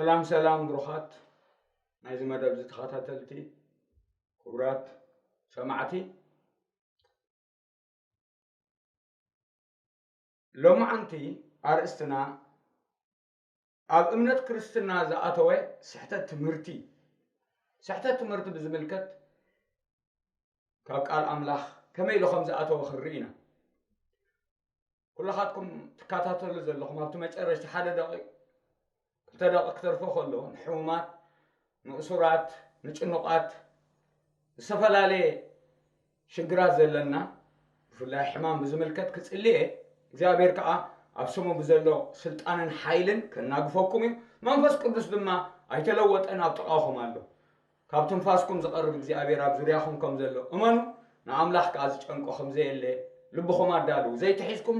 ሰላም ሰላም ብሩኻት ናይዚ መደብ እዚ ተኸታተልቲ፣ ክቡራት ሰማዕቲ፣ ሎማዓንቲ ኣርእስትና ኣብ እምነት ክርስትና ዝኣተወ ስሕተት ትምህርቲ፣ ስሕተት ትምህርቲ ብዝምልከት ካብ ቃል ኣምላኽ ከመይ ኢሉ ከም ዝኣተወ ክንርኢ ኢና። ኩልኻትኩም ትከታተሉ ዘለኹም ኣብቲ መጨረሽቲ ሓደ ደቂቕ፣ ክልተ ደቂቕ ክተርፎ ከሎ ንሕሙማት፣ ንእሱራት፣ ንጭኑቓት፣ ዝተፈላለየ ሽግራት ዘለና ብፍላይ ሕማም ብዝምልከት ክጽልየ፣ እግዚኣብሔር ከኣ ኣብ ስሙ ብዘሎ ስልጣንን ሓይልን ከናግፈኩም እዩ። መንፈስ ቅዱስ ድማ ኣይተለወጠን፣ ኣብ ጥቓኹም ኣሎ። ካብ ትንፋስኩም ዝቐርብ እግዚኣብሔር ኣብ ዙርያኹም ከም ዘሎ እመኑ። ንኣምላኽ ከኣ ዝጨንቆ ከም ዘየለ ልብኹም ኣዳልዉ። ዘይትሒዝኩም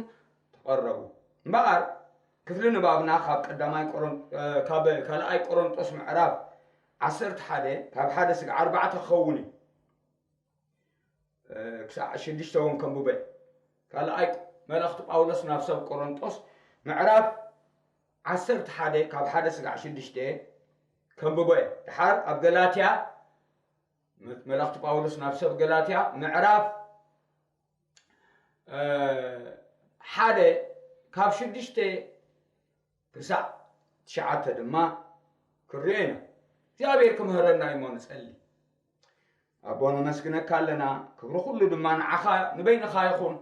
ተቐረቡ። እምበኣር ክፍሊ ንባብና ካብ ቀዳማይ ቆሮን-፣ እ፣ ካብ ካልኣይ ቆሮንጦስ ምዕራፍ ዓሰርተ ሓደ ካብ ሓደ ስጋዕ ኣርባዕተ ክኸውን እዩ። እ፣ ክሳዕ ሽዱሽተ እውን ከንብበ። ካልኣይ መልእኽቲ ጳውሎስ ናብ ሰብ ቆሮንጦስ ምዕራፍ ዓሰርተ ሓደ ካብ ሓደ ስጋዕ ሽዱሽተ ከንብቦ እየ። ድሓር ኣብ ገላትያ፣ መ-፣ መልእኽቲ ጳውሎስ ናብ ሰብ ገላትያ ምዕራፍ፣ እ፣ ሓደ ካብ ሽዱሽተ ክሳዕ ትሽዓተ ድማ ክንሪኦ ኢና። እግዚኣብሔር ክምህረና እሞ ንጸሊ። ኣቦ ነመስግነካ ኣለና፣ ክብሪ ኩሉ ድማ ንዓኻ ንበይንኻ ይኹን።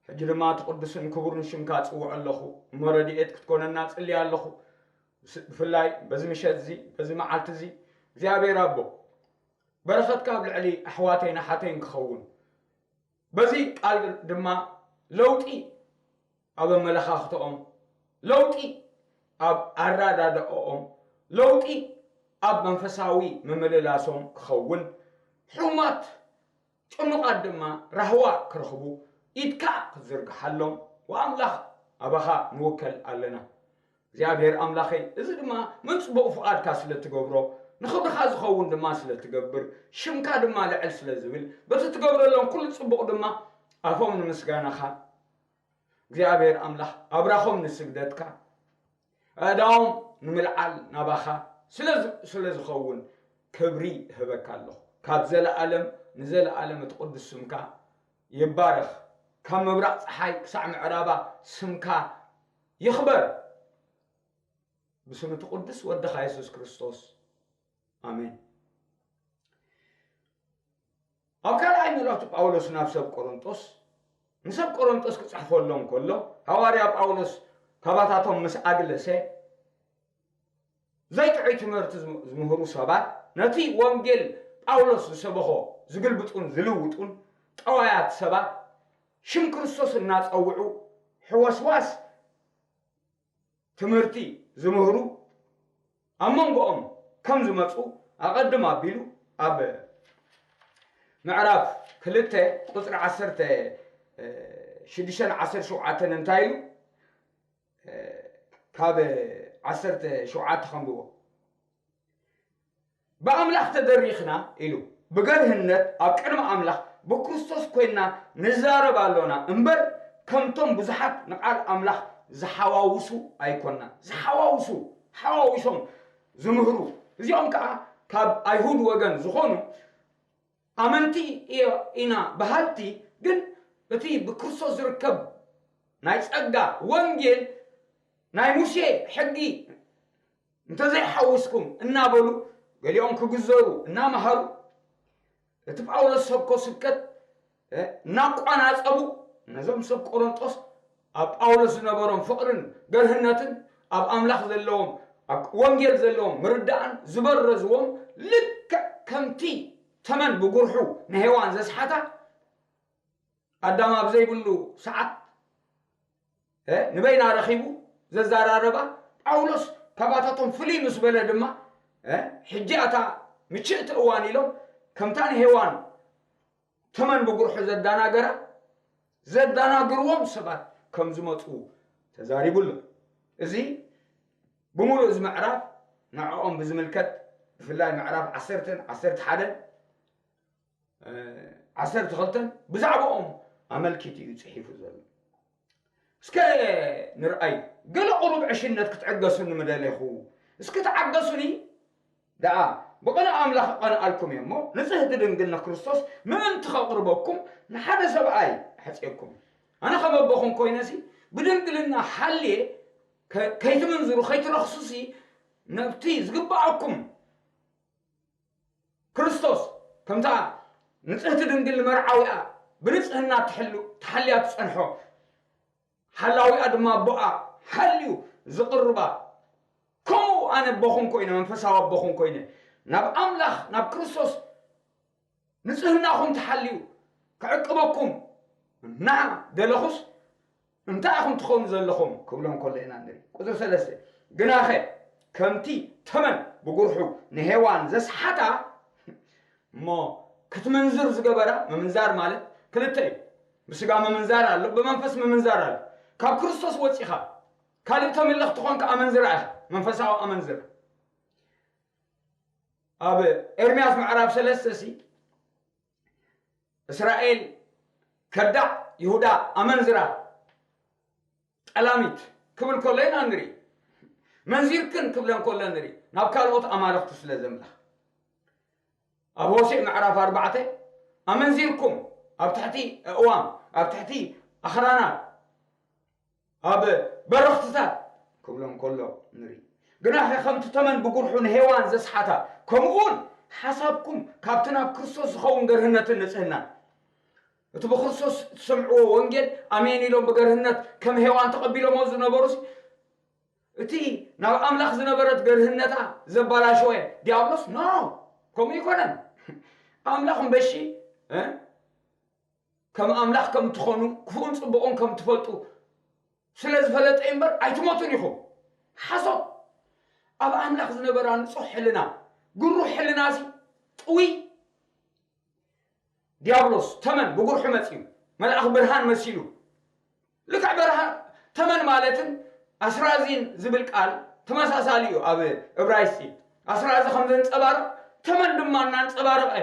ሕጂ ድማ እቲ ቅዱስን ክቡርን ሽምካ ጽውዕ ኣለኹ። እሞ ረድኤት ክትኮነና ጽልይ ኣለኹ። ብስ-፣ ብፍላይ በዚ ምሸት እዚ፣ በዚ መዓልቲ እዚ እግዚኣብሔር ኣቦ በረኸትካ ኣብ ልዕሊ ኣሕዋተይን ኣሓተይን ክኸውን፣ በዚ ቃል ድማ ለውጢ ኣብ ኣመለኻኽተኦም፣ ለውጢ ኣብ ኣረዳድኣኦም፣ ለውጢ ኣብ መንፈሳዊ ምምልላሶም ክኸውን፣ ሕሙማት ጭኑቓት ድማ ራህዋ ክረኽቡ ኢድካ ክትዝርግሓሎም ወኣምላኽ ኣባኻ ንውከል ኣለና። እግዚኣብሔር ኣምላኸይ፣ እዚ ድማ ምን ጽቡቕ ፍቓድካ ስለ እትገብሮ፣ ንኽብርኻ ዝኸውን ድማ ስለ እትገብር፣ ሽምካ ድማ ልዕል ስለ ዝብል፣ በቲ እትገብረሎም ኩሉ ጽቡቕ ድማ ኣፎም ንምስጋናኻ እግዚኣብሔር ኣምላኽ፣ ኣብራኾም ንስግደትካ፣ ኣእዳዎም ንምልዓል ናባኻ ስለ ዝ-፣ ስለ ዝኸውን ክብሪ እህበካ ኣለኹ። ካብ ዘለኣለም ንዘለኣለም እቲ ቅዱስ ስምካ ይባረኽ። ካብ ምብራቕ ጸሓይ ክሳዕ ምዕራባ ስምካ ይኽበር። ብስም እቲ ቅዱስ ወድኻ የሱስ ክርስቶስ፣ ኣሜን። ኣብ ካልኣይ መልእኽቲ ጳውሎስ ናብ ሰብ ቆሮንጦስ፣ ንሰብ ቆሮንጦስ ክጽሕፈሎም ከሎ፣ ሃዋርያ ጳውሎስ ካባታቶም ምስ ኣግለሰ፣ ዘይጥዑይ ትምህርቲ ዝም-፣ ዝምህሩ ሰባት፣ ነቲ ወንጌል ጳውሎስ ዝሰበኾ ዝግልብጡን ዝልውጡን ጠዋያት ሰባት፣ ሽም ክርስቶስ እናጸውዑ ሕወስዋስ ትምህርቲ ዝምህሩ ኣብ መንጎኦም ከም ዝመጹ ኣቐድም ኣቢሉ ኣብ ምዕራፍ ክልተ ቁጽሪ ዓሰርተ ሽዱሽተን ዓሰርተ ሸውዓተን እንታይ ኢሉ? ካብ ዓሰርተ ሸውዓተ ከንብቦ። ብኣምላኽ ተደሪኽና ኢሉ፣ ብገርህነት ኣብ ቅድሚ ኣምላኽ ብክርስቶስ ኮይንና ንዛረብ ኣሎና እምበር፣ ከምቶም ብዙሓት ንቓል ኣምላኽ ዝሓዋውሱ ኣይኮንና። ዝሓዋውሱ፣ ሓዋዊሶም ዝምህሩ፣ እዚኦም ከኣ ካብ ኣይሁድ ወገን ዝኾኑ ኣመንቲ እዮ-፣ ኢና በሃልቲ፣ ግን እቲ ብክርስቶስ ዝርከብ ናይ ጸጋ ወንጌል፣ ናይ ሙሴ ሕጊ እንተዘይሓዊስኩም እናበሉ ገሊኦም ክግዘሩ እናመሃሩ፣ እቲ ጳውሎስ ሰብኮ ስብከት፣ እ፣ እናቋናጸቡ ነዞም ሰብ ቆሮንጦስ ኣብ ጳውሎስ ዝነበሮም ፍቕርን ገርህነትን ኣብ ኣምላኽ ዘለዎም፣ ኣብ ወንጌል ዘለዎም ምርዳእን ዝበረዝዎም፣ ልክዕ ከምቲ ተመን ብጉርሑ ንሄዋን ዘስሓታ፣ ኣዳም ኣብ ዘይብሉ ሰዓት፣ እ፣ ንበይና ረኺቡ ዘዘራረባ፣ ጳውሎስ ካባታቶም ፍልይ ምስ በለ ድማ፣ እ፣ ሕጂ ኣታ ምችእቲ እዋን ኢሎም፣ ከምታ ንሄዋን ተመን ብጉርሑ ዘዳናገራ፣ ዘዳናግርዎም ሰባት ከም ዝመጹ ተዛሪቡ ኣሎ። እዚ ብምሉእ እዚ ምዕራፍ ንዕኦም ብዝምልከት፣ ብፍላይ ምዕራፍ ዓሰርተን ዓሰርተ ሓደን፣ እ፣ ዓሰርተ ክልተን ብዛዕባኦም ኣመልኪቱ እዩ ጽሒፉ ዘሎ። እስከ ንርኣይ፣ ገለ ቁሩብ ዕሽነት ክትዕገሱኒ ምደሌኹ፣ እስኪ ተዓገሱኒ ደኣ፣ ብቕንኢ ኣምላኽ እቐንኣልኩም እየ እሞ፣ ንጽህቲ ድንግል ንክርስቶስ ምእንቲ ከቕርበኩም ንሓደ ሰብኣይ ኣሕጽየኩም። ኣነ ከም ኣቦኹም ኮይነሲ፣ ብድንግልና ሓልየ ከ-፣ ከይትምንዝሩ፣ ከይትረኽሱሲ፣ ነብቲ ዝግብኣኩም ክርስቶስ ከምታ ንጽህቲ ድንግል ንመርዓዊኣ ብንጽህና ትሕሉ-፣ ትሓልያ ትጸንሖ፣ ሓላዊኣ ድማ ኣቦኣ ሓልዩ ዝቕርባ፣ ከምኡ ኣነ ኣቦኹም ኮይነ፣ መንፈሳዊ ኣቦኹም ኮይነ፣ ናብ ኣምላኽ፣ ናብ ክርስቶስ ንጽህናኹም ተሓልዩ ክዕቅበኩም እና ደለኹስ፣ እንታይ ኢኹም ትኾኑ ዘለኹም? ክብሎም ከሎ ኢና ንርኢ። ቁጽሪ ሰለስተ፣ ግናኸ ከምቲ ተመን ብጉርሑ ንሄዋን ዘስሓታ፣ እሞ ክትምንዝር ዝገበራ፣ ምምንዛር ማለት ክልተ እዩ። ብስጋ ምምንዛር ኣሎ፣ ብመንፈስ ምምንዛር ኣሎ። ካብ ክርስቶስ ወጺኻ ካልእ ተምልኽ ትኾንካ ኣመንዝራ ኢኻ፣ መንፈሳዊ ኣመንዝራ። ኣብ ኤርምያስ ምዕራፍ ሰለስተ ሲ፣ እስራኤል ከዳዕ፣ ይሁዳ ኣመንዝራ፣ ጠላሚት ክብል ከሎ ኢና ንርኢ። መንዚርክን ክብለን ከሎ ንርኢ። ናብ ካልኦት ኣማልኽቲ ስለ ዘምልኽ። ኣብ ሆሴዕ ምዕራፍ ኣርባዕተ፣ ኣመንዚርኩም ኣብ ትሕቲ ኣእዋም፣ ኣብ ትሕቲ ኣኽራናት፣ ኣብ በረኽትታት ክብሎም ከሎ ንርኢ። ግናኸ ከምቲ ተመን ብጉርሑ ንሄዋን ዘስሓታ፣ ከምኡውን ሓሳብኩም ካብቲ ናብ ክርስቶስ ዝኸውን ገርህነትን ንጽህናን፣ እቲ ብክርስቶስ እትሰምዕዎ ወንጌል ኣሜን ኢሎም ብገርህነት ከም ሄዋን ተቐቢሎሞ ዝነበሩሲ፣ እቲ ናብ ኣምላኽ ዝነበረት ገርህነታ ዘባላሸወ ዲያብሎስ፣ ኖ፣ ከምኡ ኣይኮነን። ኣምላኽ እምበሺ፣ እ፣ ከም ኣምላኽ ከም ትኾኑ፣ ክፉእን ጽቡቕን ከም ትፈልጡ ስለ ዝፈለጠ እምበር ኣይትሞቱን ኢኹም። ሓሶት። ኣብ ኣምላኽ ዝነበራ ንጹሕ ሕልና፣ ግሩህ ሕልና ሲ ጥውይ። ዲያብሎስ ተመን ብጉርሑ መጺኡ፣ መልኣኽ ብርሃን መሲሉ። ልክዕ በረሃ፣ ተመን ማለትን ኣስራዚን ዝብል ቃል ተመሳሳሊ እዩ ኣብ እብራይስጢ። ኣስራዚ ከም ዘንጸባርቕ፣ ተመን ድማ እናንጸባረቐ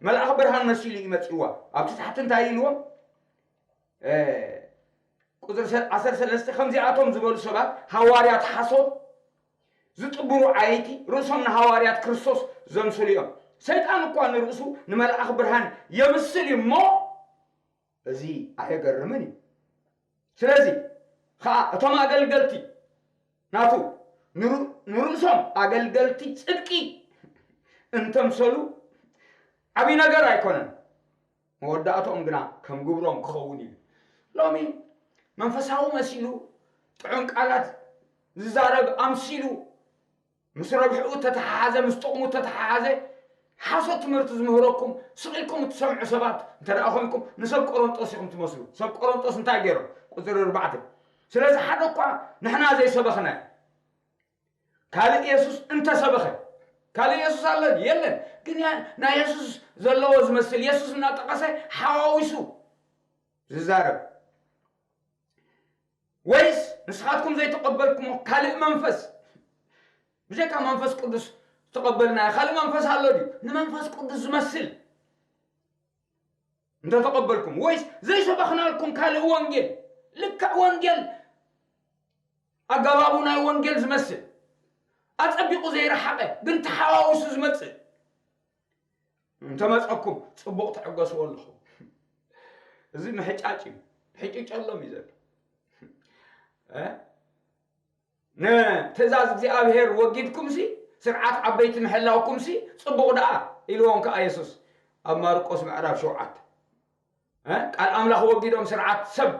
መልኣኽ ብርሃን መሲሉ እዩ መጺእዋ። ኣብቲ ታሕቲ እንታይ ኢልዎም? እ፣ ቁጽሪ ሰ-፣ ዓሰርተ ሰለስተ፣ ከምዚኣቶም ዝበሉ ሰባት ሃዋርያት ሓሶት ዝጥብሩ ዓየይቲ፣ ርእሶም ንሃዋርያት ክርስቶስ ዘምስሉ እዮም። ሰይጣን እኳ ንርእሱ ንመልኣኽ ብርሃን የምስል እዩ እሞ፣ እዚ ኣየገርምን እዩ። ስለዚ ኸኣ እቶም ኣገልገልቲ ናቱ ንሩ-፣ ንርእሶም ኣገልገልቲ ጽድቂ እንተምሰሉ ዓብዪ ነገር ኣይኮነን። መወዳእታኦም ግና ከም ግብሮም ክኸውን እዩ። ሎሚ መንፈሳዊ መሲሉ ጥዑም ቃላት ዝዛረብ ኣምሲሉ ምስ ረብሕኡ ተተሓሓዘ፣ ምስ ጥቕሙ ተተሓሓዘ ሓሶት ትምህርቲ ዝምህረኩም ስቕ ኢልኩም እትሰምዑ ሰባት እንተ ደኣ ኮይንኩም ንሰብ ቆሮንጦስ ኢኹም ትመስሉ። ሰብ ቆሮንጦስ እንታይ ገይሮም? ቁጽሪ ኣርባዕተ። ስለዚ ሓደ እኳ ንሕና ዘይሰበኽናዮ ካልእ የሱስ እንተሰበኸ፣ ካልእ የሱስ ኣሎ ድዩ? የለን። ግን ያ-፣ ናይ የሱስ ዘለዎ ዝመስል የሱስ እናጠቐሰ ሓዋዊሱ ዝዛረብ፣ ወይስ ንስኻትኩም ዘይተቐበልኩሞ ካልእ መንፈስ፣ ብጀካ መንፈስ ቅዱስ ዝተቐበልናዮ ካልእ መንፈስ ኣሎ ድዩ? ንመንፈስ ቅዱስ ዝመስል እንተተቐበልኩም፣ ወይስ ዘይሰበኽናልኩም ካልእ ወንጌል፣ ልክዕ ወንጌል፣ ኣገባቡ ናይ ወንጌል ዝመስል፣ ኣጸቢቑ ዘይረሓቐ ግን ተሓዋዊሱ ዝመጽእ እንተመጸኩም፣ ጽቡቕ ትዕገስዎ ኣለኹም። እዚ ምሕጫጭ እዩ። ሕጭጨሎም እዩ ዘሎ። እ? ንትእዛዝ እግዚኣብሔር ወጊድኩምሲ፣ ስርዓት ዓበይቲ ምሕላውኩምሲ ጽቡቕ ደኣ፣ ኢልዎም ከኣ የሱስ ኣብ ማርቆስ ምዕራፍ ሸውዓተ። እ? ቃል ኣምላኽ ወጊዶም ስርዓት ሰብ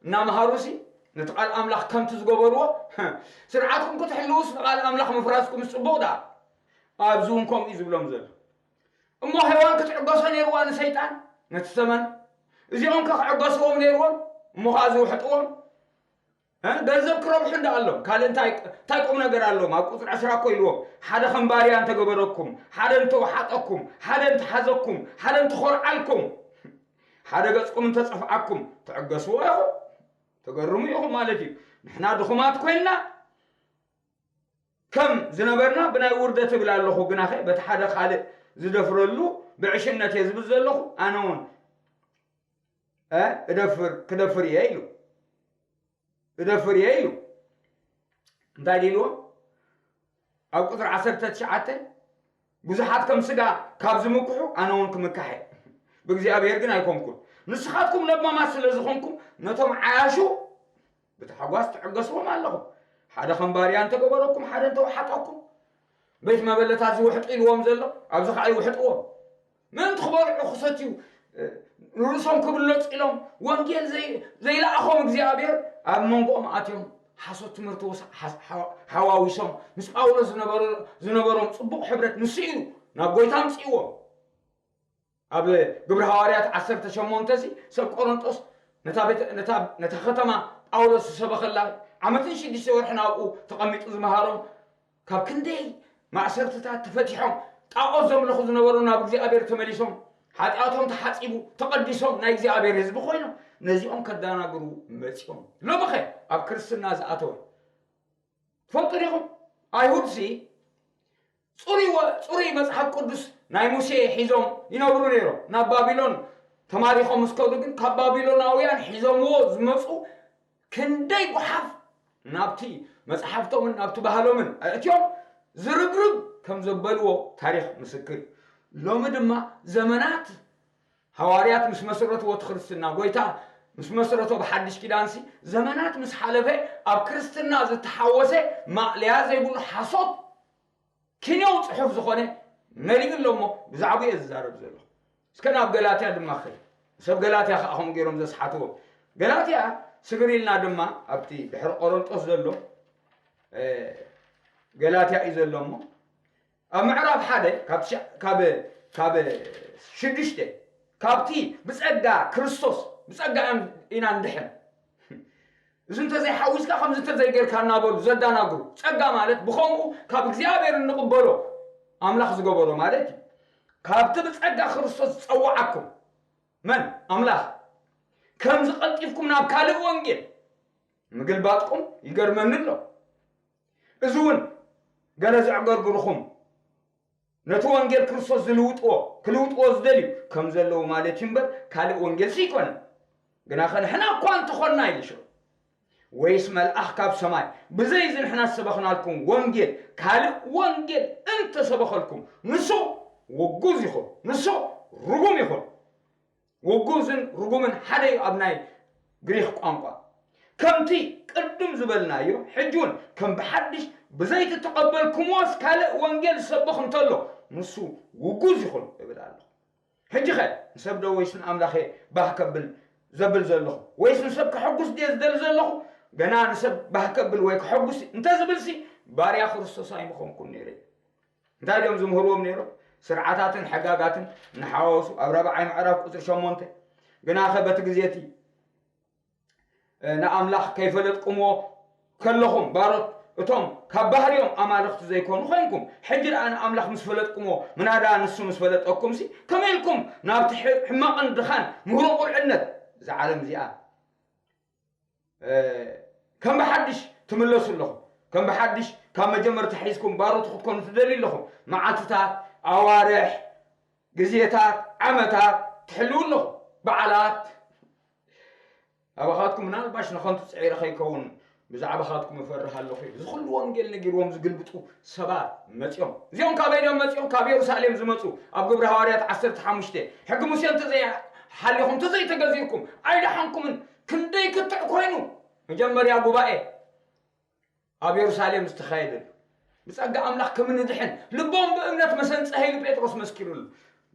እናመሃሩሲ፣ ነቲ ቃል ኣምላኽ ከምቲ ዝገበርዎ፣ ስርዓትኩም ክትሕልዉስ ንቃል ኣምላኽ ምፍራስኩምስ ጽቡቕ ደኣ። ኣብዚ እውን ከምኡ እዩ ዝብሎም ዘሎ። እሞ ሄዋን ክትዕገሶ ነይርዋ ንሰይጣን፣ ነቲ ተመን። እዚኦም ከ ክዕገስዎም ነይርዎም፣ እሞ ከኣ ዝውሕጥዎም። እ? ገንዘብ ክረብሑ እንዳ ኣሎም፣ ካልእ እንታይ፣ እንታይ ቁም ነገር ኣለዎም? ኣብ ቁጽሪ ዕስራ እኮ ኢልዎም፣ ሓደ ከም ባርያ እንተገበረኩም፣ ሓደ እንተወሓጠኩም፣ ሓደ እንተሓዘኩም፣ ሓደ እንተኾርዓልኩም፣ ሓደ ገጽኩም እንተጸፍዓኩም፣ ትዕገስዎ ኢኹም፣ ተገርሙ ኢኹም ማለት እዩ። ንሕና ድኹማት ኮይንና ከም ዝነበርና ብናይ ውርደት እብል ኣለኹ፣ ግናኸ በቲ ሓደ ካልእ ዝደፍረሉ ብዕሽነት እየ ዝብል ዘለኹ፣ ኣነ እውን፣ እ፣ እደፍር፣ ክደፍር እየ ኢሉ። እደፍር እየ ኢሉ። እንታይ ኢልዎ? ኣብ ቁፅሪ ዓሰርተ ትሽዓተ፣ ብዙሓት ከም ስጋ ካብ ዝምክሑ ኣነ እውን ክምካሕ እየ፣ ብእግዚኣብሔር ግን ኣይኮንኩን። ንስኻትኩም ለባማት ስለ ዝኾንኩም ነቶም ዓያሹ ብታሕጓስ ትዕገስዎም ኣለኹም። ሓደ ከም ባርያ እንተገበረኩም፣ ሓደ እንተወሓጠኩም፣ ቤት መበለታት ዝውሕጡ ኢልዎም ዘሎ ኣብዚ ኸዓ ይውሕጥዎም። ምእንቲ ክበልዑ ክሰትዩ ንርእሶም ክብለጹ ኢሎም ወንጌል ዘይለኣኾም እግዚኣብሔር ኣብ መንጎኦም ኣትዮም ሓሶት ትምህርቲ ሓዋዊሶም ምስ ጳውሎስ ዝነበሮም ጽቡቕ ሕብረት ንሱ እዩ ናብ ጎይታ ኣምጽእዎም። ኣብ ግብሪ ሃዋርያት ዓሰርተ ሸሞንተ ሲ ሰብ ቆሮንጦስ ነታ ከተማ ጳውሎስ ዝሰበኸላ ዓመትን ሽዱሽተ ወርሕን ኣብኡ ተቐሚጡ ዝመሃሮም ካብ ክንደይ ማእሰርትታት ተፈቲሖም ጣዖት ዘምልኹ ዝነበሩ ናብ እግዚኣብሔር ተመሊሶም ሓጢኣቶም ተሓፂቡ ተቐዲሶም ናይ እግዚኣብሔር ህዝቢ ኮይኖም ነዚኦም ከዳናግሩ መፂኦም። ሎሚ ኸ ኣብ ክርስትና ዝኣተወ ትፈልጡ ዲኹም? ኣይሁድ ሲ ፅሩይ መፅሓፍ ቅዱስ ናይ ሙሴ ሒዞም ይነብሩ ነይሮም። ናብ ባቢሎን ተማሪኾም ምስ ከዱ ግን ካብ ባቢሎናውያን ሒዞምዎ ዝመፁ ክንደይ ጓሓፍ ናብቲ መፅሓፍቶምን ናብቲ ባህሎምን ኣእትዮም ዝርግርግ ከም ዘበልዎ ታሪኽ ምስክር እዩ። ሎሚ ድማ ዘመናት ሃዋርያት ምስ መስረትዎ እቲ ክርስትና ጎይታ ምስ መስረቶ ብሓድሽ ኪዳንሲ ዘመናት ምስ ሓለፈ ኣብ ክርስትና ዝተሓወሰ ማእለያ ዘይብሉ ሓሶት ክንዮው ጽሑፍ ዝኾነ መሊኡ ኣሎ እሞ ብዛዕባኡ እየ ዝዛረብ ዘለኹ። እስከ ናብ ገላትያ ድማ ኸ ሰብ ገላትያ ከዓ ከምኡ ገይሮም ዘስሓትዎ ገላትያ ስግር ኢልና ድማ ኣብቲ ድሕሪ ቆሮንጦስ ዘሎ ገላትያ እዩ ዘሎ እሞ ኣብ ምዕራፍ ሓደ ካብ ሽዱሽተ ካብቲ ብጸጋ ክርስቶስ ብጸጋ ኢና እንድሕን እዚ እንተዘይሓዊስካ ከምዚ እንተዘይጌርካ እናበሉ ዘዳናግሩ ጸጋ ማለት ብኸምኡ ካብ እግዚኣብሔር እንቕበሎ ኣምላኽ ዝገበሮ ማለት እዩ። ካብቲ ብጸጋ ክርስቶስ ዝጸውዓኩም መን ኣምላኽ ከምዚ ቀልጢፍኩም ናብ ካልእ ወንጌል ምግልባጥኩም ይገርመኒ ኣሎ። እዚ እውን ገለ ዘዕገርግርኹም ነቲ ወንጌል ክርስቶስ ዝልውጥዎ ክልውጥዎ ዝደልዩ ከም ዘለዉ ማለት እዩ እምበር ካልእ ወንጌል ስይኮነ ግናኸ ንሕና እኳ እንተኾንና ኢሉ ሽዑ ወይስ መልኣኽ ካብ ሰማይ ብዘይ እዚ ንሕና ዝሰበኽናልኩም ወንጌል ካልእ ወንጌል እንተሰበኸልኩም ንሱ ውጉዝ ይኹን ንሱ ርጉም ይኹን ውጉዝን ርጉምን ሓደ እዩ ኣብ ናይ ግሪኽ ቋንቋ ከምቲ ቅድም ዝበልናዮ ሕጂ እውን ከም ብሓድሽ ብዘይትተቐበልኩምዎስ ካልእ ወንጌል ዝሰብኽ እንተሎ ንሱ ውጉዝ ይኹን እብል ኣለኹ። ሕጂ ኸ ንሰብ ዶ ወይስ ንኣምላኽ እየ ባህ ከብል ዘብል ዘለኹ ወይስ ንሰብ ከሐጉስ ድየ ዝደሊ ዘለኹ? ገና ንሰብ ባህ ከብል ወይ ከሐጉስ እንተዝብልሲ ባርያ ክርስቶስ ኣይምኾንኩን ነይረ። እንታይ ድዮም ዝምህርዎም ነይሮም? ስርዓታትን ሕጋጋትን እናሓዋወሱ ኣብ ራብዓይ ምዕራፍ ቁፅሪ ሸሞንተ ግናኸ በቲ ግዜ እቲ ንኣምላኽ ከይፈለጥኩምዎ ከለኹም ባሮት እቶም ካብ ባህርዮም ኣማልኽቲ ዘይኮኑ ኮይንኩም ሕጂ ደኣ ንኣምላኽ ምስ ፈለጥኩምዎ ምናዳ ንሱ ምስ ፈለጠኩም ሲ ከመይ ኢልኩም ናብቲ ሕማቕን ድኻን ምህሮ ቁልዕነት እዛ ዓለም እዚኣ ከም ብሓድሽ ትምለሱ ኣለኹም ከም ብሓድሽ ካብ መጀመርታ ሒዝኩም ባሮት ክትኮኑ ትደልዩ ኣለኹም መዓልትታት ኣዋርሕ ግዜታት ዓመታት ትሕልው ኣለኹም በዓላት ኣባኻትኩም ምናልባሽ ንኸንቱ ፅዒረ ከይከውን ብዛዕባኻትኩም እፈርህ ኣለኹ እዚ ኩሉ ወንጌል ነጊርዎም ዝግልብጡ ሰባት መፂኦም እዚኦም ካበይ ድዮም መፂኦም ካብ የሩሳሌም ዝመፁ ኣብ ግብሪ ሃዋርያት ዓሰርተ ሓሙሽተ ሕጊ ሙሴ እንተዘይሓሊኹም እንተዘይተገዚእኩም ኣይደሓንኩምን ክንደይ ክትዕ ኮይኑ መጀመርያ ጉባኤ ኣብ የሩሳሌም ዝተኻየደሉ ብጸጋ ኣምላኽ ከም እንድሕን ልቦም ብእምነት መሰንጸሀ ኢሉ ጴጥሮስ መስኪሩሉ።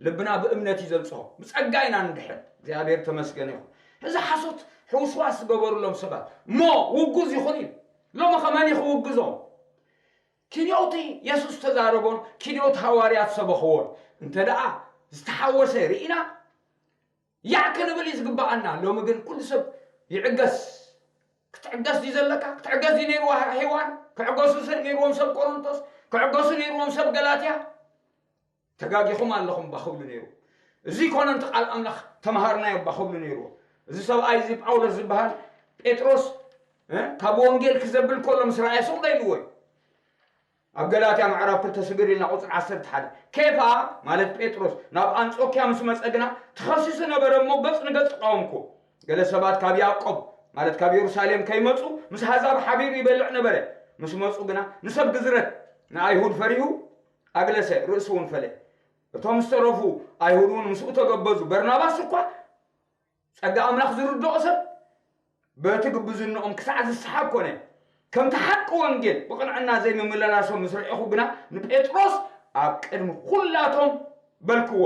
ልብና ብእምነት እዩ ዘንጽሆ። ብጸጋ ኢና ንድሕን። እግዚኣብሔር ተመስገነ ይኹን። እዚ ሓሶት ሕውስዋስ ዝገበሩሎም ሰባት እሞ ውጉዝ ይኹን እዩ። ሎሚ ከ መን እዩ ክውግዞም? ኪንዮቲ የሱስ ዝተዛረቦን ኪንዮቲ ሃዋርያት ሰበኽዎን እንተ ደኣ ዝተሓወሰ ርኢና ያዕ ክንብል እዩ ዝግብኣና። ሎሚ ግን ኩሉ ሰብ ይዕገስ። ክትዕገስ ድዩ ዘለካ? ክትዕገስ ድዩ ነይርዋ ሄዋን? ክዕገሱ ነይርዎም ሰብ ቆሮንቶስ? ክዕገሱ ነይርዎም ሰብ ገላትያ? ተጋጊኹም ኣለኹም እባ ክብሉ ነይሩ። እዚ ኮነ እንተ ቃል ኣምላኽ ተምሃርናዮ እባ ክብሉ ነይርዎ። እዚ ሰብኣይ እዚ ጳውሎስ ዝበሃል ጴጥሮስ ካብ ወንጌል ክዘብል ከሎ ምስ ረኣየ ስቕ ዶ ኢልዎ እዩ? ኣብ ገላትያ ምዕራፍ ክልተ ስግር ኢልና ቁፅሪ ዓሰርተ ሓደ ኬፋ ማለት ጴጥሮስ ናብ ኣንጾኪያ ምስ መጸ ግና ተኸሲሱ ነበረ እሞ ገጽ ንገጽ ተቃወምኩ። ገለ ሰባት ካብ ያዕቆብ ማለት ካብ የሩሳሌም ከይመጹ ምስ ኣሕዛብ ሓቢሩ ይበልዕ ነበረ። ምስ መጹ ግና ንሰብ ግዝረት ንኣይሁድ ፈሪሁ ኣግለሰ፣ ርእሱ እውን ፈለ። እቶም ዝተረፉ ኣይሁድ እውን ምስኡ ተገበዙ። በርናባስ እኳ ጸጋ ኣምላኽ ዝርድኦ ሰብ፣ በቲ ግብዝንኦም ክሳዕ ዝሰሓብ ኮነ። ከምቲ ሓቂ ወንጌል ብቕንዕና ዘይምምልላሶም ምስ ረኤኹ ግና፣ ንጴጥሮስ ኣብ ቅድሚ ኹላቶም በልክዎ፣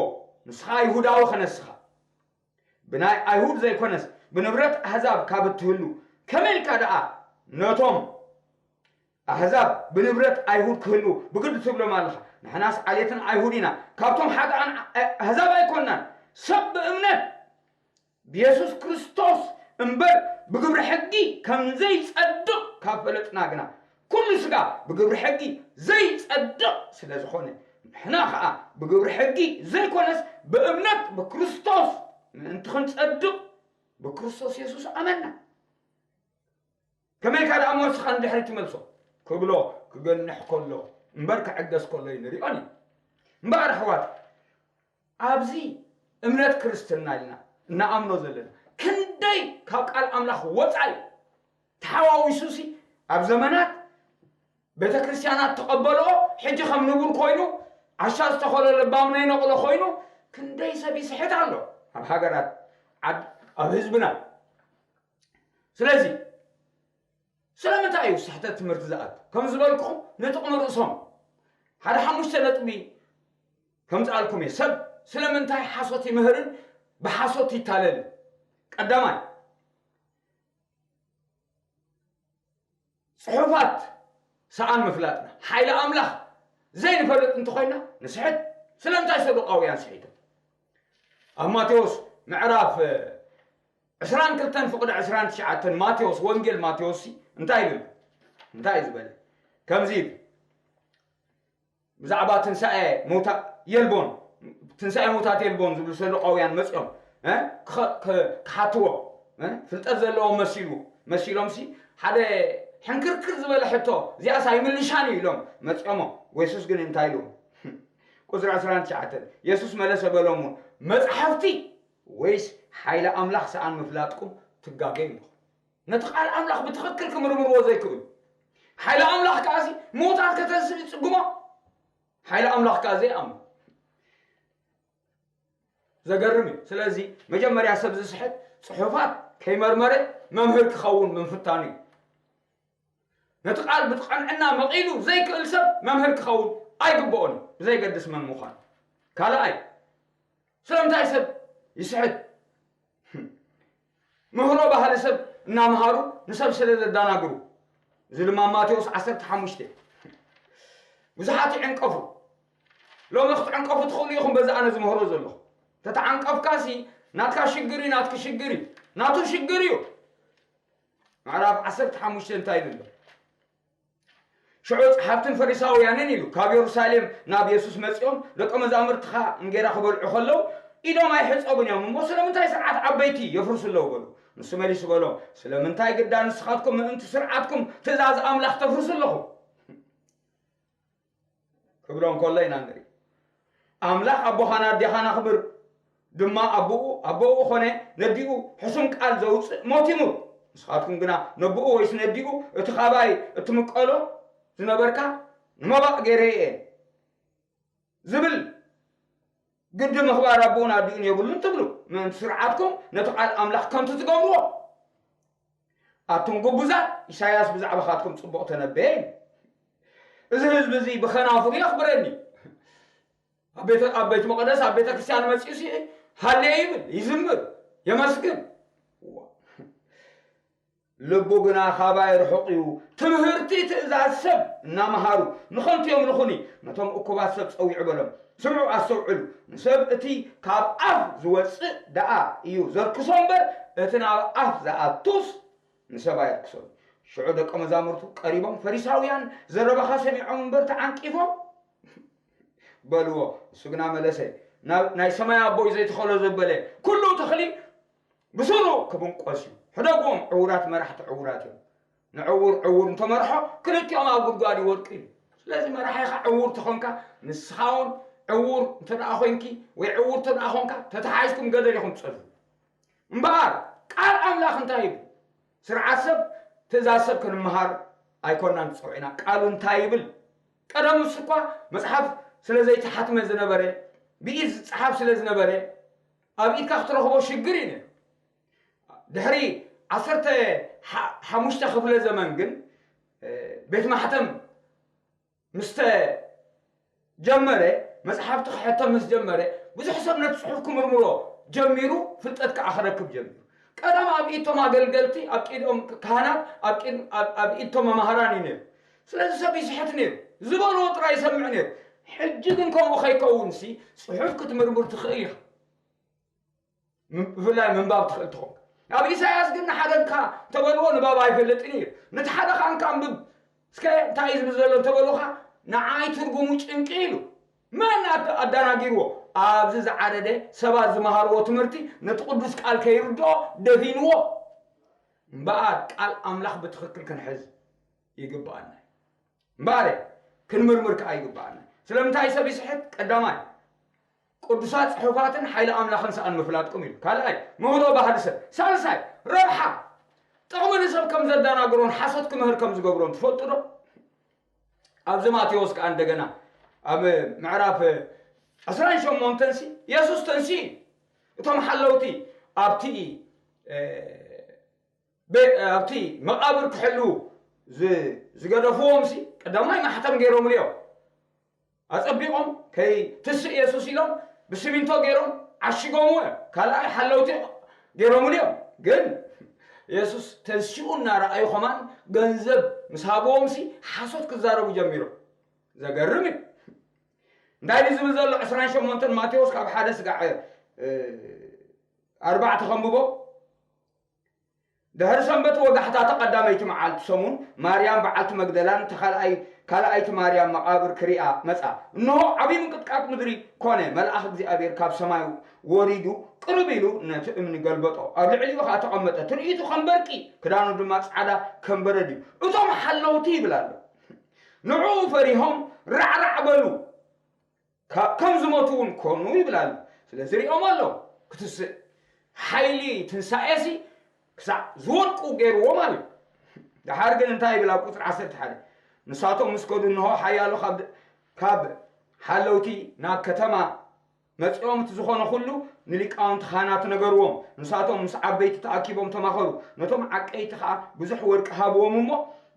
"ንስኻ ይሁዳዊ ኸነስኻ፣ ብናይ ኣይሁድ ዘይኮነስ ብንብረት ኣህዛብ ካብ እትህሉ፣ ከመይ ኢልካ ደኣ ነቶም ኣህዛብ ብንብረት ኣይሁድ ክህሉ ብግዲ ትብሎም ኣለኻ? ንሕናስ ዓሌትን ኣይሁድ ኢና፣ ካብቶም ሓጥኣን ኣህዛብ ኣይኮናን። ሰብ ብእምነት ብየሱስ ክርስቶስ እምበር ብግብሪ ሕጊ ከም ዘይጸድቕ ካብ ፈለጥና ግና፣ ኩሉ ስጋ ብግብሪ ሕጊ ዘይጸድቕ ስለ ዝኾነ፣ ንሕና ኸኣ ብግብሪ ሕጊ ዘይኮነስ ብእምነት ብክርስቶስ ምእንቲ ክንጸድቕ ብክርስቶስ የሱስ ኣመና። ከመይ ኢልካ ደኣ ሞት ስኻ ንድሕሪት ትመልሶ?" ክብሎ ክገንሕ ከሎ እምበር ክዕገስ ከሎ እዩ ንሪኦን እዩ። እምበኣር ኣሕዋት፣ ኣብዚ እምነት ክርስትና ኢልና እናኣምኖ ዘለና ክንደይ ካብ ቃል ኣምላኽ ወጻኢ ተሓዋዊሱሲ፣ ኣብ ዘመናት ቤተ ክርስቲያናት ተቐበልኦ፣ ሕጂ ከም ንቡር ኮይኑ፣ ዓሻ ዝተኸሎ ለባም ነይነቕሎ ኮይኑ፣ ክንደይ ሰብ ይስሕት ኣሎ ኣብ ሃገራት ዓድ-፣ ኣብ ህዝብና። ስለዚ ስለምንታይ እዩ ስሕተት ትምህርቲ ዝኣቱ? ከም ዝበልኩኹም ንጥቕሚ ርእሶም ሓደ ሓሙሽተ ነጥቢ ከምጽኣልኩም እየ። ሰብ ስለምንታይ ሓሶት ይምህርን ብሓሶት ይታለልን? ቀዳማይ፣ ጽሑፋት ሰኣን ምፍላጥና። ሓይሊ ኣምላኽ ዘይንፈልጥ እንተኾይና ንስሕት። ስለምንታይ ሰዱቃውያን ስሒቶም? ኣብ ማቴዎስ ምዕራፍ ዕስራን ክልተን ፍቕዲ ዕስራን ትሽዓተን፣ ማቴዎስ፣ ወንጌል ማቴዎስ ሲ እንታይ ይብል? እንታይ እዩ ዝበለ? ከምዚ ይብል፣ ብዛዕባ ትንሳኤ መውታ የልቦን፣ ትንሳኤ መውታት የልቦን ዝብሉ ሰዱቃውያን መጺኦም፣ እ፣ ክኸ-፣ ክ-፣ ክሓትዎ፣ እ፣ ፍልጠት ዘለዎም መሲሉ፣ መሲሎም ሲ ሓደ ሕንክርክር ዝበለ ሕቶ፣ እዚኣስ ኣይምልሻን እዩ ኢሎም መጺኦሞ። ወየሱስ ግን እንታይ ኢሉ? ቁጽሪ ዕስራን ትሽዓተን፣ የሱስ መለሰ በሎሙ፣ "መጻሕፍቲ ወይስ ሓይሊ ኣምላኽ ሰኣን ምፍላጥኩም ትጋገዩ ኣለኹም?" ነቲ ቃል ኣምላኽ ብትኽክል ክምርምርዎ ዘይክእሉ፣ ሓይሊ ኣምላኽ ከኣሲ ምዉታት ከተንስእ ይጽግሞ፣ ሓይሊ ኣምላኽ ከኣ ዘይኣምኑ። ዘገርም እዩ። ስለዚ መጀመርያ ሰብ ዝስሕት ጽሑፋት ከይመርመረ መምህር ክኸውን ምፍታኑ እዩ። ነቲ ቃል ብቕንዕና መቒሉ ዘይክእል ሰብ መምህር ክኸውን ኣይግብኦን እዩ፣ ብዘይገድስ መን ምዃኑ። ካልኣይ፣ ስለምንታይ ሰብ ይስሕት? ምህሮ ባህሊ ሰብ እናምሃሩ ንሰብ ስለ ዘዳናግሩ። እዚ ድማ ማቴዎስ ዓሰርተ ሓሙሽተ። ብዙሓት ይዕንቀፉ። ሎሚ ክትዕንቀፉ ትኽእሉ ኢኹም በዚ ኣነ ዝምህሮ ዘለኹ። ተተዓንቀፍካሲ ናትካ ሽግር እዩ፣ ናትኪ ሽግር እዩ፣ ናቱ ሽግር እዩ። ምዕራፍ ዓሰርተ ሓሙሽተ እንታይ ይብል ኣሎ? ሽዑ ጸሓፍትን ፈሪሳውያንን ኢሉ ካብ የሩሳሌም ናብ የሱስ መጺኦም፣ "ደቀ መዛሙርትኻ እንጌራ ክበልዑ ከለዉ ኢዶም ኣይሕጸቡን እዮም እሞ ስለምንታይ ስርዓት ዓበይቲ የፍርሱ ኣለዉ?" በሉ። ንሱ መሊሱ በሎም፣ "ስለምንታይ ግዳ ንስኻትኩም ምእንቲ ስርዓትኩም ትእዛዝ ኣምላኽ ተፍርሱ ኣለኹም?" ክብሎ እንከሎ ኢና ንርኢ። ኣምላኽ ኣቦኻን ኣዴኻን ኣኽብር፣ ድማ ኣቦኡ፣ ኣቦኡ ኾነ ነዲኡ ሕሱም ቃል ዘውፅእ ሞት ይሙት። ንስኻትኩም ግና ነቦኡ ወይስ ነዲኡ እቲ ኻባይ እትምቀሎ ዝነበርካ ንመባእ ገይረ እየ ዝብል ግዲ ምኽባር ኣቦኡን ኣዲኡን የብሉን ትብሉ። ምእንቲ ስርዓትኩም ነቲ ቃል ኣምላኽ ከንቱ ትገብርዎ። ኣቱም ግቡዛት፣ ኢሳያስ ብዛዕባኻትኩም ጽቡቕ ተነበየ እዩ። እዚ ህዝቢ እዚ ብኸናፍሩ የኽብረኒ። ኣብ ቤተ-፣ ኣብ ቤት መቕደስ፣ ኣብ ቤተ ክርስቲያን መጺኡ ሲ ሃሌ ይብል፣ ይዝምር፣ የመስግን። ልቡ ግና ኻባይ ርሑቕ እዩ። ትምህርቲ ትእዛዝ ሰብ እናመሃሩ ንኸንቱ የምልኹኒ። ነቶም እኩባት ሰብ ጸዊዑ በሎም፣ ስምዑ፣ ኣስተውዕሉ። ንሰብ እቲ ካብ ኣፍ ዝወጽእ ደኣ እዩ ዘርክሶ እምበር፣ እቲ ናብ ኣፍ ዝኣቱስ ንሰብ ኣየርክሶን። ሽዑ ደቀ መዛሙርቱ ቀሪቦም፣ ፈሪሳውያን ዘረባኻ ሰሚዖም እምበር ተዓንቂፎም በልዎ። እሱ ግና መለሰ፣ "ናብ ናይ ሰማይ ኣቦይ ዘይተኸሎ ዘበለ ኩሉ ተኽሊ ብሱሩ ክብንቆስ እዩ። ሕደግዎም፣ ዕዉራት መራሕቲ ዕዉራት እዮም። ንዕዉር ዕዉር እንተመርሖ ክልቲኦም ኣብ ጉድጓድ ይወድቁ" ኢሉ። ስለዚ መራሒኻ ዕዉር ተኾንካ፣ ንስኻ እውን ዕዉር እንተ ደኣ ኮይንኪ ወይ ዕዉር እንተ ደኣ ኾንካ፣ ተተሓሒዝኩም ገደል ኢኹም ትጸድፉ። እምበኣር ቃል ኣምላኽ እንታይ ይብል? ስርዓት ሰብ፣ ትእዛዝ ሰብ ክንመሃር ኣይኮናን ተጸዊዕና። ቃሉ እንታይ ይብል? ቀደም ንሱ እኳ መጽሓፍ ስለ ዘይተሓትመ ዝነበረ፣ ብኢድ ዝጸሓፍ ስለ ዝነበረ፣ ኣብ ኢድካ ክትረኽቦ ሽግር እዩ ነይሩ። ድሕሪ ዓሰርተ ሓሙሽተ ክፍለ ዘመን ግን ቤት ማሕተም ምስ ተጀመረ፣ መጽሓፍቲ ክሕተም ምስ ጀመረ፣ ብዙሕ ሰብ ነቲ ጽሑፍ ክምርምሮ ጀሚሩ፣ ፍልጠት ከዓ ክረክብ ጀሚሩ። ቀደም ኣብ ኢድቶም ኣገልገልቲ፣ ኣብ ኢዶም ካህናት፣ ኣብ ኢድቶም መማህራን እዩ ነይሩ። ስለዚ ሰብ ይስሕት ነይሩ። ዝበልዎ ጥራይ ይሰምዕ ነይሩ። ሕጂ ግን ከምኡ ከይከውንሲ ጽሑፍ ክትምርምር ትኽእል ኢኻ። ብፍላይ ምንባብ ትኽእል ትኾን። ኣብ ኢሳያስ ግን ንሓደግካ ተበልዎ ንባብ ኣይፈልጥን እዩ። ነቲ ሓደ ከኣ እንካ ኣንብብ እስከ እንታይ እዩ ዝብል ዘሎ እንተበሉኻ ንዓይ ትርጉሙ ጭንቂ ኢሉ። መን ኣዳናጊርዎ? ኣብዚ ዝዓደደ ሰባት ዝመሃርዎ ትምህርቲ ነቲ ቅዱስ ቃል ከይርድኦ ደፊንዎ። እምበኣር ቃል ኣምላኽ ብትኽክል ክንሕዝ ይግብኣና። እምበኣር ክንምርምር ከኣ ይግብኣና። ስለምንታይ ሰብ ይስሕት? ቀዳማይ ቅዱሳት ጽሑፋትን ሓይሊ ኣምላኽን ሰኣን ምፍላጥኩም ኢሉ። ካልኣይ ምህሮ ባህሊ ሰብ። ሳልሳይ ረብሓ፣ ጥቕሚ ንሰብ ከም ዘዳናግሮን ሓሶት ክምህር ከም ዝገብሮን ትፈልጡ ዶ? ኣብዚ ማቴዎስ ከኣ እንደገና ኣብ ምዕራፍ ዕስራን ሸሞንተን ሲ የሱስ ተንሲ እቶም ሓለውቲ ኣብቲ ኣብቲ መቓብር ክሕልዉ ዝገደፍዎም ሲ ቀዳማይ ማሕተም ገይሮምሉ እዮም። ኣጸቢቖም ከይትስእ የሱስ ኢሎም ብስሚንቶ ገይሮም ዓሽጎምዎ እዮም። ካልኣይ ሓለውቲ ገይሮምሉ እዮም። ግን የሱስ ተንሲኡ እናረኣዩ ኸማን ገንዘብ ምስ ሃብዎም ሲ ሓሶት ክዛረቡ ጀሚሮም። ዘገርም እዩ። እንታይ ድዩ ዝብል ዘሎ ዕስራን ሸሞንተን ማቴዎስ ካብ ሓደ ስጋዕ ኣርባዕተ ከንብቦ። ድሕሪ ሰንበት ወጋሕታ እታ ቀዳመይቲ መዓልቲ ሰሙን ማርያም በዓልቲ መግደላን እታ ካልኣይ ካልኣይቲ ማርያም መቓብር ክሪኣ መጻ። እንሆ ዓብዪ ምንቅጥቃጥ ምድሪ ኮነ፣ መልኣኽ እግዚኣብሔር ካብ ሰማይ ወሪዱ ቅርብ ኢሉ ነቲ እምኒ ገልበጦ፣ ኣብ ልዕሊኡ ኸኣ ተቐመጠ። ትርኢቱ ከም በርቂ፣ ክዳኑ ድማ ጻዕዳ ከም በረድ እዩ። እቶም ሓለውቲ ይብል ኣሎ ንዕኡ ፈሪሆም ራዕራዕ በሉ። ከም ዝሞቱ እውን ኮኑ ይብል ኣሎ። ስለዚ ሪኦም ኣሎ ክትስእ ሓይሊ ትንሳኤሲ ክሳዕ ዝወድቁ ገይርዎ ማለት እዩ። ደሓር ግን እንታይ ይብል ኣብ ቁፅሪ ዓሰርተ ሓደ ንሳቶም ምስ ከዱ እንሆ ሓያሎ ካብ ሓለውቲ ናብ ከተማ መፂኦም እቲ ዝኾነ ኩሉ ንሊቃውንቲ ካህናት ነገርዎም። ንሳቶም ምስ ዓበይቲ ተኣኪቦም ተማኸሩ። ነቶም ዓቀይቲ ከዓ ብዙሕ ወርቂ ሃብዎም እሞ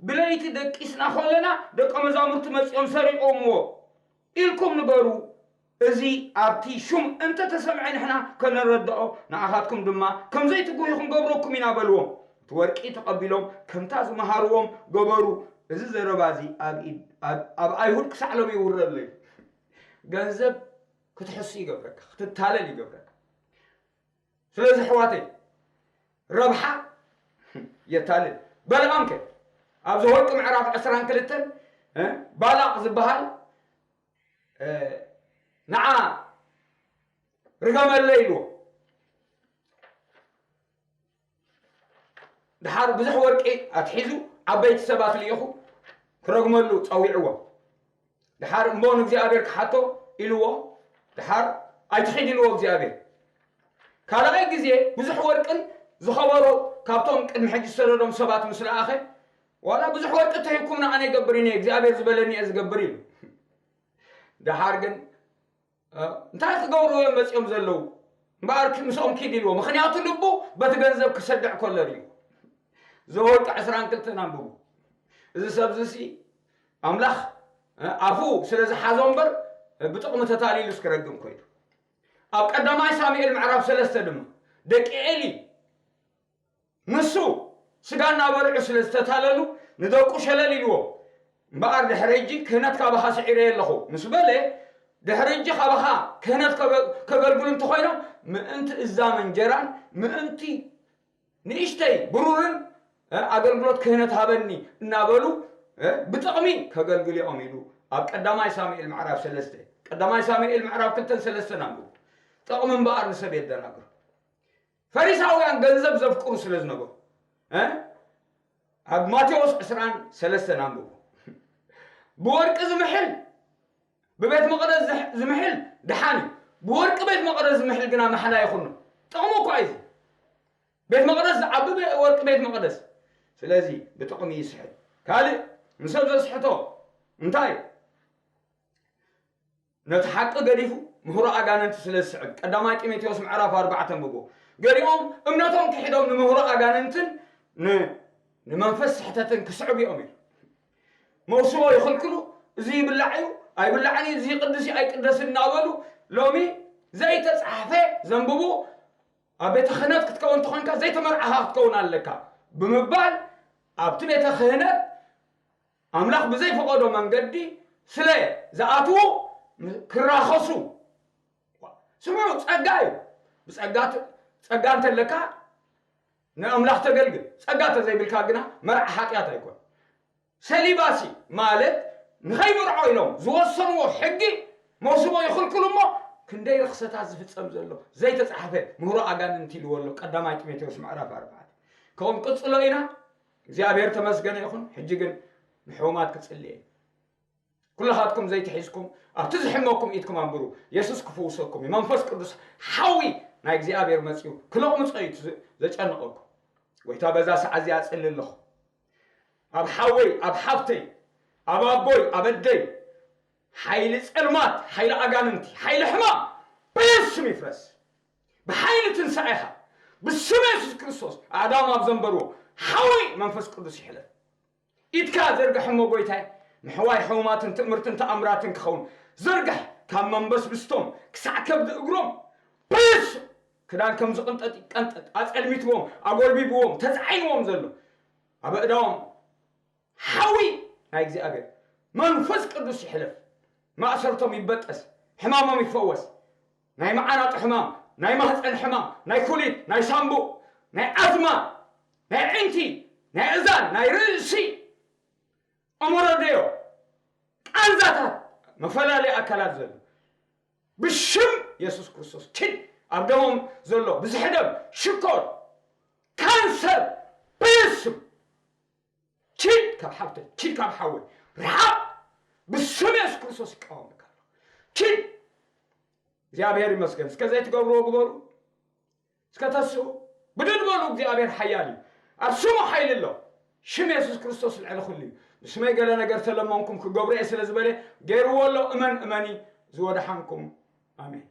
ብለይቲ ደቂስና ከለና ደቀ መዛሙርቲ መፂኦም ሰሪቖምዎ ኢልኩም ንገሩ። እዚ ኣብቲ ሹም እንተተሰምዐ ንሕና ከነረድኦ ንኣኻትኩም ድማ ከም ዘይትጉሂ ክንገብረኩም ኢና በልዎም። እቲ ወርቂ ተቐቢሎም ከምታ ዝመሃርዎም ገበሩ። እዚ ዘረባ እዚ ኣብ ኣይሁድ ክሳዕ ሎም ይውረ ኣሎ እዩ። ገንዘብ ክትሕሱ ይገብረካ፣ ክትታለል ይገብረካ። ስለዚ ኣሕዋተይ ረብሓ የታልል። በልዓም ከ ኣብ ዘኍልቁ ምዕራፍ ዕስራን ክልተን ባላቕ ዝበሃል ንዓ ርገመለይ ኢልዎ። ደሓር ብዙሕ ወርቂ ኣትሒዙ ዓበይቲ ሰባት ልኢኹ ክረግመሉ ጸዊዕዎ። ደሓር እሞ ንእግዚኣብሔር ክሓቶ ኢልዎ። ደሓር ኣይትኺድ ኢልዎ እግዚኣብሔር። ካልኣይ ግዜ ብዙሕ ወርቅን ዝኸበሮ ካብቶም ቅድሚ ሕጂ ዝሰደዶም ሰባት ምስ ለኣኸ ዋላ ብዙሕ ወርቂ ተሂብኩምና ኣነ ይገብር እየ እግዚኣብሔር ዝበለኒ እየ ዝገብር ኢሉ። ደሓር ግን እንታይ ክገብሩ እዮም መፂኦም ዘለዉ? እምበኣር ምስኦም ኪድ ኢልዎ። ምክንያቱ ልቡ በቲ ገንዘብ ክሰድዕ ከሎ ርዩ። ዘወልቂ ዕስራን ክልተን ኣንብቡ። እዚ ሰብ እዚ ኣምላኽ ኣፉ ስለ ዝሓዞ እምበር ብጥቕሚ ተታሊሉ ስክረግም ኮይኑ ኣብ ቀዳማይ ሳሙኤል ምዕራፍ ሰለስተ ድማ ደቂ ኤሊ ንሱ ስጋ እናበልዑ ስለ ዝተታለሉ ንደቁ ሸለል ኢልዎ። እምበኣር ድሕሪ ሕጂ ክህነት ካባኻ ስዒረ ኣለኹ ምስ በለ ድሕሪ ሕጂ ካባኻ ክህነት ከገልግሉ እንተኾይኖም ምእንቲ እዛም እንጀራን ምእንቲ ንእሽተይ ብሩርን ኣገልግሎት ክህነት ሃበኒ እናበሉ ብጥቕሚ ከገልግልኦም ኢሉ ኣብ ቀዳማይ ሳሙኤል ምዕራፍ ሰለስተ ቀዳማይ ሳሙኤል ምዕራፍ ክልተን ሰለስተን ኣንብቡ። ጥቕሚ እምበኣር ንሰብ የደናግሩ። ፈሪሳውያን ገንዘብ ዘፍቅሩ ስለ ዝነበሩ ኣብ ማቴዎስ ዕስራን ሰለስተን ኣንብቡ። ብወርቂ ዝምሕል ብቤት መቕደስ ዝምሕል ድሓን እዩ። ብወርቂ ቤት መቕደስ ዝምሕል ግና ማሕላ ይኹኑ። ጥቕሙ እኳ እዩ ቤት መቕደስ ዝዓቢ ወርቂ ቤት መቕደስ። ስለዚ ብጥቕሚ ይስሕል። ካልእ ንሰብ ዘስሕቶ እንታይ ነቲ ሓቂ ገዲፉ ምህሮ ኣጋንንቲ ስለ ዝስዕብ፣ ቀዳማይ ጢሞቴዎስ ምዕራፍ ኣርባዕተ ኣንብቦ። ገሊኦም እምነቶም ክሒዶም ንምህሮ ኣጋንንትን ን-፣ ንመንፈስ ስሕተትን ክስዕቡ እዮም ኢሉ። መውስቦ ይኽልክሉ፣ እዚ ይብላዕ እዩ ኣይብላዕን እዩ፣ እዚ ይቕድስ እዩ ኣይቅደስን እናበሉ ሎሚ ዘይተጻሕፈ ዘንብቡ። ኣብ ቤተ ክህነት ክትከውን እንተኾንካ ዘይተመርዓኻ ክትከውን ኣለካ ብምባል ኣብቲ ቤተ ክህነት ኣምላኽ ብዘይፈቐዶ መንገዲ ስለ ዝኣትዉ ክራኸሱ። ስምዑ፣ ጸጋ እዩ። ብጸጋ ተ-፣ ጸጋ እንተለካ ንኣምላኽ ተገልግል። ጸጋ እንተዘይብልካ ግና መርዓ ሓጢኣት ኣይኮን። ሰሊባሲ ማለት ንኸይምርዖ ኢሎም ዝወሰንዎ ሕጊ መውስቦ ይኽልክሉ እሞ ክንደይ ርኽሰታት ዝፍጸም ዘሎ ዘይተጻሕፈ ምህሮ ኣጋንንቲ ኢልዎ ኣሎ ቀዳማይ ጢሞቴዎስ ምዕራፍ ኣርባዕተ። ከምኡ ቅጽሎ ኢና። እግዚኣብሔር ተመስገነ ይኹን። ሕጂ ግን ንሕሙማት ክጽልየ ኩላኻትኩም ዘይትሒዝኩም ኣብቲ ዝሕመኩም ኢድኩም ኣንብሩ። የሱስ ክፍውሰኩም እዩ። መንፈስ ቅዱስ ሓዊ ናይ እግዚኣብሔር መጺኡ ክለቕምጾ እዩ እቲ ዘጨንቐኩም። ጎይታ በዛ ሰዓት እዚኣ እጽሊ ኣለኹ። ኣብ ሓወይ፣ ኣብ ሓፍተይ፣ ኣብ ኣቦይ፣ ኣብ ኣደይ ሓይሊ ጸልማት፣ ሓይሊ ኣጋንንቲ፣ ሓይሊ ሕማም ብስም ይፍረስ። ብሓይሊ ትንሳኤኻ ብስም የሱስ ክርስቶስ ኣዳም ኣብ ዘንበርዎ ሓዊ መንፈስ ቅዱስ ይሕለፍ። ኢድካ ዘርግሕ እሞ ጎይታይ፣ ምሕዋይ ሕሙማትን ትእምርትን ተኣምራትን ክኸውን ዘርግሕ። ካብ መንበስብስቶም ክሳዕ ከብዲ እግሮም ብስ ክዳን ከም ዝቕንጠጥ ይቀንጠጥ። ኣጸልሚትዎም፣ ኣጎልቢብዎም፣ ተጻዒንዎም ዘሎ ኣብ ኣእዳዎም ሓዊ ናይ እግዚኣብሔር መንፈስ ቅዱስ ይሕለፍ። ማእሰርቶም ይበጠስ፣ ሕማሞም ይፈወስ። ናይ መዓናጡ ሕማም፣ ናይ ማህፀን ሕማም፣ ናይ ኩሊት፣ ናይ ሳምቡእ፣ ናይ ኣዝማ፣ ናይ ዕንቲ፣ ናይ እዛን፣ ናይ ርእሲ፣ እምሮደዮ፣ ቃንዛታት፣ መፈላለየ ኣካላት ዘሎ ብሽም የሱስ ክርስቶስ ኪድ። ኣብ ደሞም ዘሎ ብዝሒ ደም፣ ሽኮር፣ ካንሰር ብስም ኪድ። ካብ ሓብተይ ኪድ፣ ካብ ሓወይ ርሓቕ። ብስም የሱስ ክርስቶስ ይቃወመካ ኣለኹ። ኪድ። እግዚኣብሔር ይመስገን። እስከ ዘይትገብርዎ ግበሩ። እስከ ተስኡ። ብድድ በሉ፣ እግዚኣብሔር ሓያል እዩ። ኣብ ስሙ ሓይሊ ኣሎ። ሽም የሱስ ክርስቶስ ልዕሊ ኩሉ እዩ። ብስመይ ገለ ነገር ተለመንኩም ክገብሮ እየ ስለ ዝበለ ገይርዎ ኣሎ። እመን እመኒ፣ ዝወደሓንኩም። ኣሜን።